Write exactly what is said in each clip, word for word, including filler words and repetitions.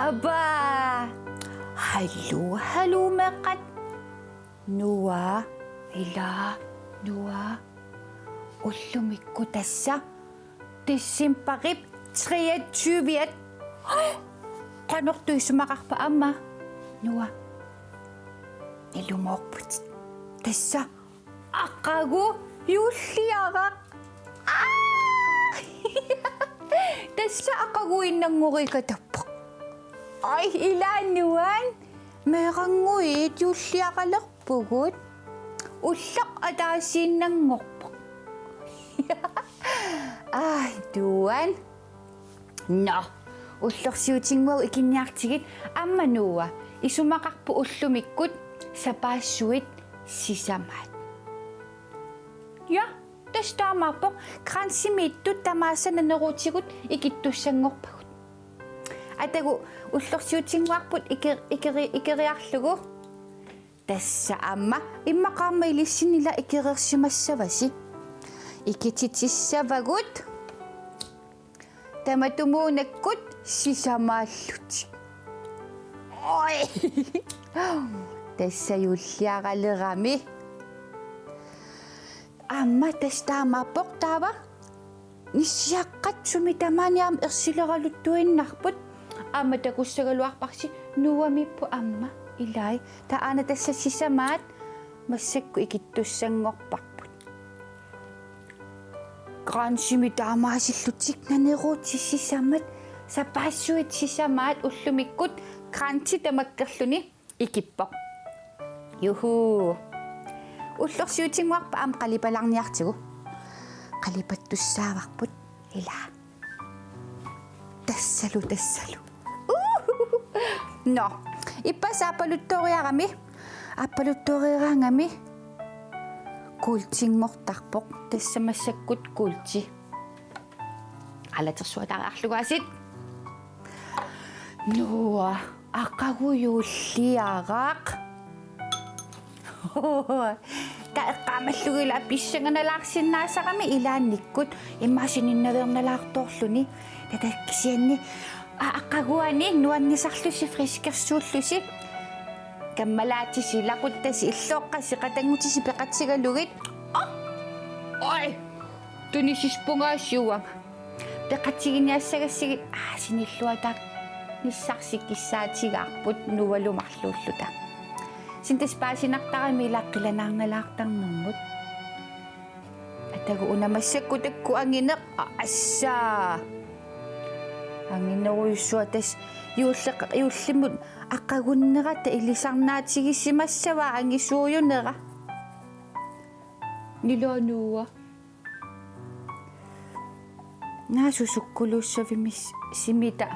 Abaa! Haluu, haluu meeqqat. Noah, ilaa, Noah. Ullumikkut tassa decembarip treogtyve-at. Qanortoq isumaqarpa aamma? Noah. Ilumoorputit. Tassa aqagu juulliaraq. Aa! Tassa aqaguinnanngoriikatappoq. Ai, ilaa nuann'. Meerannguit juulliaqalerpugut. Ulloq ataasiinnanngorpoq. Ai, nuann'. Nå, ullorsiutinnguagut ikinniartigit. Aamma Noah, isumaqarpoq ullumikkut sapaassuit sisamaat. Ja, tassa taamaappoq, kransimiittut tamaasa naneruutigut ikittussanngorpagut. Atagu ullorsiutinnguarput ikeri-, ikeri-, ikeriarlugu. Tassa aamma, immaqa aamma ilissinnut ila ikereersimassavasi. Ikititsissavagut. Tamatumuunakkut sisamaallutik. Oj. Tassa juulliaralerami. Aamma tassa taamaappoq taava. Nissiaqqat sumi tamaani aamma ersileraluttuinnarput. Aamma takussagaluarparsi Noahmiipput aamma ilai. Taava aana tassa sisamaat massakkut ikittussanngorparput. Kransimik taamaasillutik naneruutit sisamat, sapaassuit sisamaat ullumikkut kransi tamakkerluni ikippoq. Juhuu. Ullorsiutinnguarput aamma qalipallaarniartigu. Qalipattussaavarput ilaa. Tassalu, tassalu. Uhu. Nå, ippassaq aappaluttooriarami. Aappaluttooriaraangami kuultinngortarpoq. Tassa massakkut kuulti. Alatersuataariarlugu aasiit. Noah, aqagu juulliaraq. Taava eqqaamallugit ila pissanganalaarsinnaasarami ilaannikkut immaqa sininnaveernalaartorluni. Taava kisianni a-, aqaguani nuannisarlusi friskersuullusi. Kammalaatisi ilaquttasi illoqqasi qatanngutisi peqatigalugit. Oh! Oj! Tunisisarpunga aasiit uanga. Peqatiginiassagassigit, aa, sinilluataanissarsi kissaatigaarput Noahlu marluulluta. Kisianni tassa paasinartarami ila qilanaarnalaartarnermut. Atagu una massakkut takkua angineq, aa, assaa. Anginerujussuaq tassa juulleq-, juullimut aqagunnerata ilisarnaatigisimassavaa angisuujunera. Nilaa Noah. Naa susukkuluussavimmita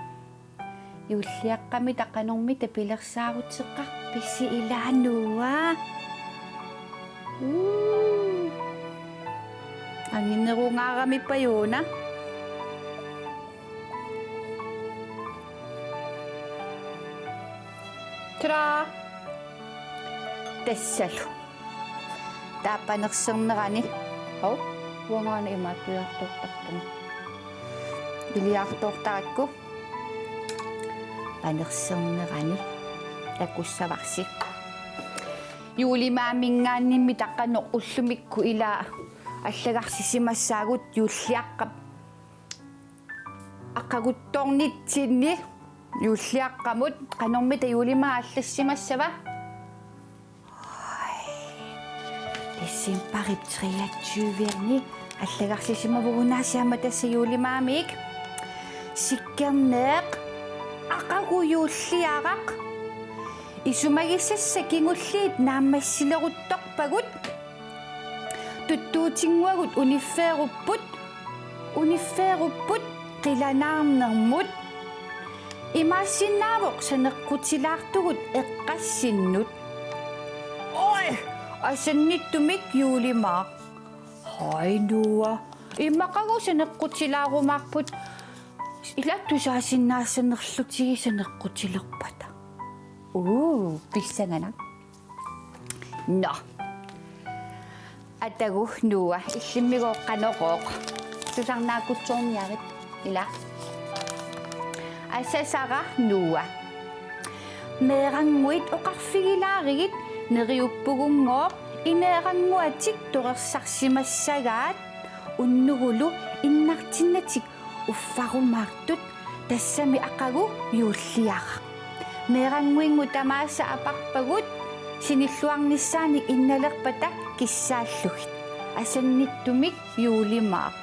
juulliaqqamita qanormita pilersaaruteqarpisi ilaa Noah? Uu. Anginerungaaramippa juuna. Tada! Tassalu. Taava panersernerani. Hov, uangaana imaattujaartortarpunga. Iliartortarakku. Panersernerani. Takussavarsi. Juulimaaminngaanniit taqanoq ullumikkut ila allagarsisimassaagut juulliaqqap aqaguttornitsinni juulliaqqamut qanormita juulimaaq allassimassava? Decembarip treogtyve-ani allagarsisimavunga aasiit aamma tassa juulimaamik. Sikkerneeq aqagu juulliaraq. Isumagisassat kingulliit naammassileruttorpagut. Tuttuutinnguagut uniffeerupput, uniffeerupput qilanaarnermut. Imaassinnaavoq saneqqutilaartugut eqqassinnut. Oj, Asannittumik juulimaaq. Haj Noah. Immaqagu saneqqutilaarumaarput. Ila tusaasinnaassanerlutigit saneqqutilerpata. Uu, pissanganaq. Nå. Atagu Noah, illimmigooq qanorooq. Tusarnaakkutsoorniarit. Ila. Asasara Noah. Meerannguit oqarfigilaarigit neriuppugunngooq ineerannguatik torersarsimassagaat unnugulu innartinnatik uffarumaartut tassami aqagu juulliaraq. Meerannguinngooq tamaasa aparpagut sinilluarnissaanik innalerpata kissaallugit. Asannittumik juulimaaq.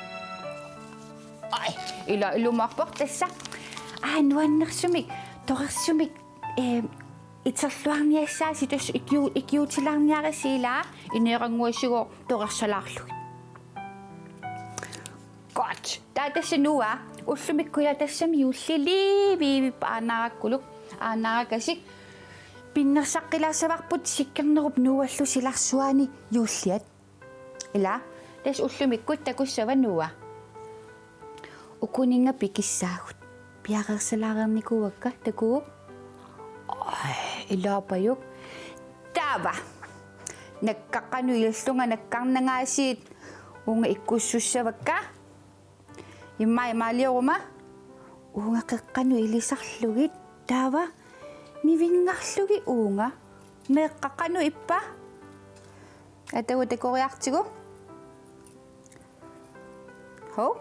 Aj, ila ilumoorpoq tassa. Aa, nuannersumik, torersumik, eh, iterluarniassaasi tassa ikiu-, ikiutilaarniarisi ila ineerannguasigooq torersalaarlugit. Godt. Taava tassa Noah, ullumikkut ila tassami juulliliviivippoq aanaarakkuluk, aanaarakasik. Pinnersaqqilaassavarput Sikkernerup Noallu silarsuaani juulliat. Ila, tassa ullumikkut takussava Noah. Ukuninnga pikissaagut. Piareersalaareernikuuakka, takuuk? Aj, ilaapajuk. Taava. Nakkap qanoq ilillunga nakkarnangaasiit uunga ikkussussavakka. Immaqa imaalioruma. Uunga qeqqanut ilisarlugit. Taava. Nivinngarlugit uunga. Meeqqat qanoq ippa? Atagu takoriartigu. Hov.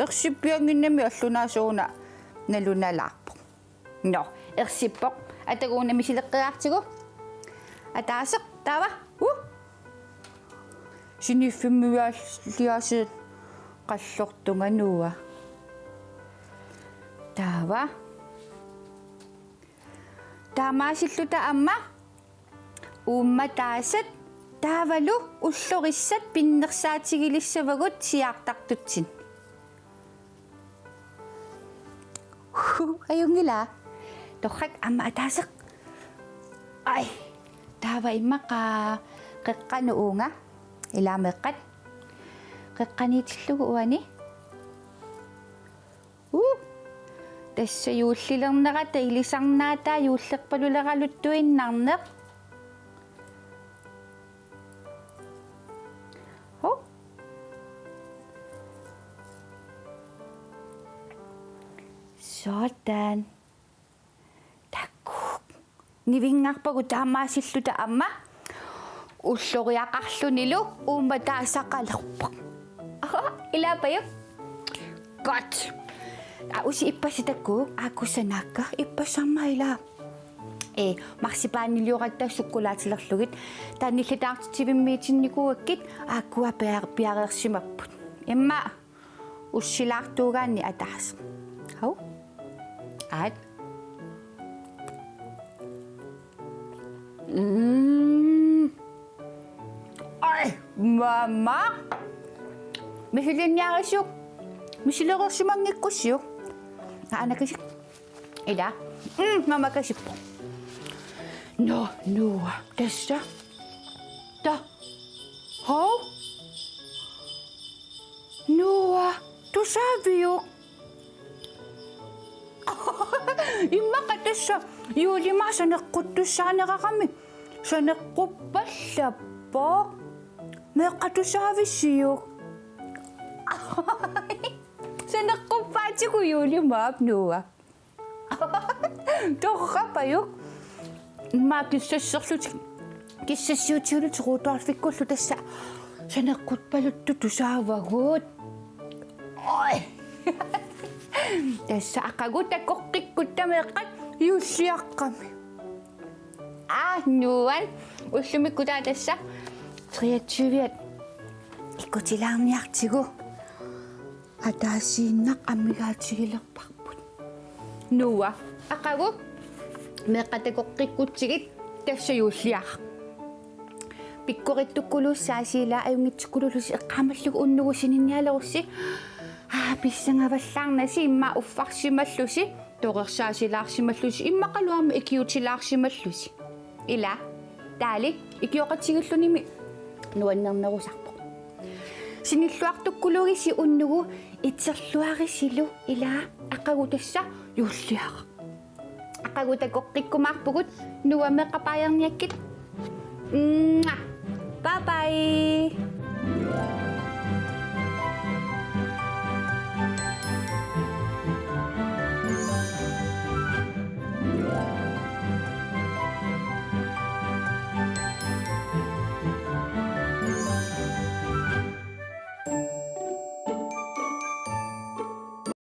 Ersippiannginnami allunaasuna nalunalaarpoq. Nå, ersippoq. Atagu una misileqqeriartigu. Ataaseq, taava. Uh. Siniffimmiviaaliaasiit qallortunga Noah. Taava. Taamaasilluta aamma. Uummataasat taavalu ullorissat pinnersaatigilissavagut siaartartutsinni. Huu, ajunngilaq. Torrak, aamma ataaseq. Aj, taava immaqa qeqqanut uunga. Ila meeqqat. Qeqqaniitillugu uani. Uh. Tassa juullilernerata ilisarnaataa juullerpaluleraluttuinnarneq. Hov. Sådan. Takuuk. Nivinngarpagut taamaasilluta aamma. Ulloriaqarlunilu uummataasaqalerpoq. Aha, ilaapajuk. Godt. Aa, usi ippassaq takuuk, aakkua sanaakka, ippassaq aamma ila. Ee, marsipaanilioratta sukkulaatilerlugit. Taava nillitaartitsivimmiitinnikuuakkit, aakkua piar-, piareersimapput. Immaqa ussilaartuugaanni ataaseq. Hov. Aat. Mm. Aj, mama. Misilinniarisiuk. Misilereersimanngikkussiuk. Aanakasik. Ila. Mm, mamakasippoq. Nå, Noah. Tassa. Taava. Hov. Noah, tusaaviuk? Immaqa tassa juulimaaq saneqquttussaanerarami saneqquppallappoq. Meeqqat tusaavisiuk? Saneqquppaatigut juulimaap, Noah. Torrapajuk. Immaqa kissasserlutik. Kissassiutigulutik Rudolfikkullu tassa saneqquppaluttut tusaavagut. Oj. Tassa aqagu takoqqikkutta meeqqat juulliaqqami. Aa, nuan. Ullumikkut taava tassa treogtyve ikkutilaarniartigu. Ataasiinnaq amigaatigilerparput. Noah, aqagu meeqqat takoqqikkutsigit tassa juulliaraq. Pikkorittukkuluussaasi ila ajunngitsukkulullusi eqqaamallugu unnugu sininnialerussi. Aa, pissangavallaarnasi immaqa uffarsimallusi. torersaassilaarsimallusi immaqalu aamma ikiuutilaarsimallusi. Ila, taali ikioqatigiillunimi nuannernerusarpoq. Sinilluartukkulugisi unnugu itserluarisilu ila aqagu tassa juulliaraq. Aqagu takoqqikkumaarpugut, Noah-mi qapaajarniakkit. Mua.